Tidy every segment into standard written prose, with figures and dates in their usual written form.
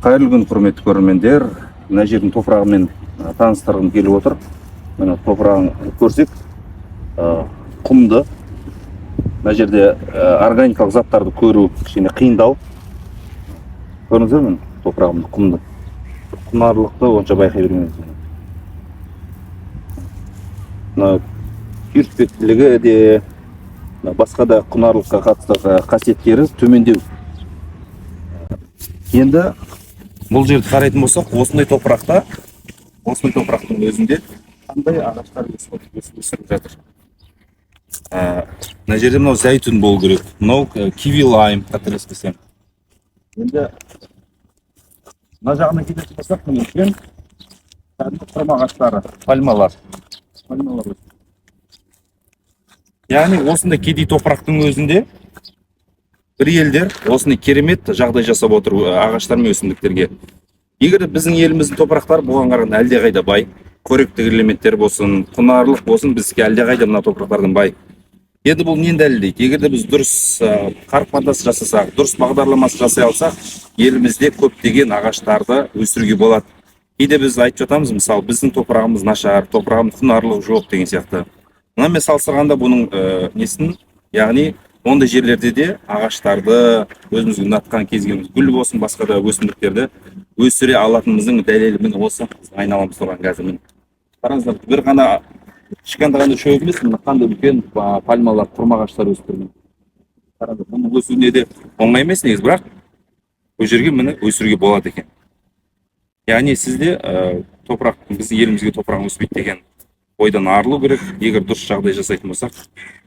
Қайырлы күн, құрметті көрермендер! Мына жердің топырағымен таныстырғым келіп отыр. Міне, топырағын көрсек, құмды. Мына жерде органикалық заттарды көру кішкене қиындау. Көрдіңіздер ме, топырағымыз құмды, құнарлықты онша байқай бермейміз. Мына үйіртпектілігі де, мына басқа да құнарлыққа қатысты қасиеттері төмендеу. Енді бұл жерді қарайтын болсақ, осындай топырақта, осындай топырақтың өзінде қандай ағаштар өсіп жатыр? Мына жерде мынау зәйтүн болу керек, мынау киви лайм, қателеспесем. Енді мына жағына кететін болсақ, міне, үлкен кәдімгі құрма ағаштары, пальмалар, пальмалар өсіп. Яғни осындай кедей топырақтың өзінде бір елдер осындай керемет жағдай жасап отыр ағаштар мен өсімдіктерге. Егер де біздің еліміздің топырақтары бұған қарағанда әлдеқайда бай, қоректік элементтер болсын, құнарлық болсын, бізге әлдеқайда мына топырақтардан бай. Енді бұл нені дәлелдейді? Егер де біз дұрыс қарым жасасақ, дұрыс бағдарламасы жасай алсақ, елімізде көптеген ағаштарды өсіруге болады. Кейде біз айтып жатамыз, мысалы, біздің топырағымыз нашар, топырағымыз құнарлығы жоқ деген сияқты. Мынамен салыстырғанда бұның несін, яғни ондай жерлерде де ағаштарды, өзімізге ұнатқан кез келген гүл болсын, басқа да өсімдіктерді өсіре алатынымыздың дәлелі міне, осы біздің айналамызда тұрған қазір. Міне, қараңыздар, бір ғана кішкентай ғана шөп емес, мына қандай үлкен пальмалар, құрма ағаштары өсіп тұр. Міне, қараңыздар, бұның өсуіне де оңай емес негізі, бірақ бұл жерге, міне, өсіруге болады екен. Яғни сізде топырақ, біздің елімізге топырақ өспейді деген ойдан арылу керек. Егер дұрыс жағдай жасайтын болсақ,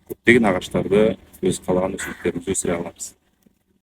көптеген ағаштарды, өз қалаған өсімдіктерімізді өсіре аламыз.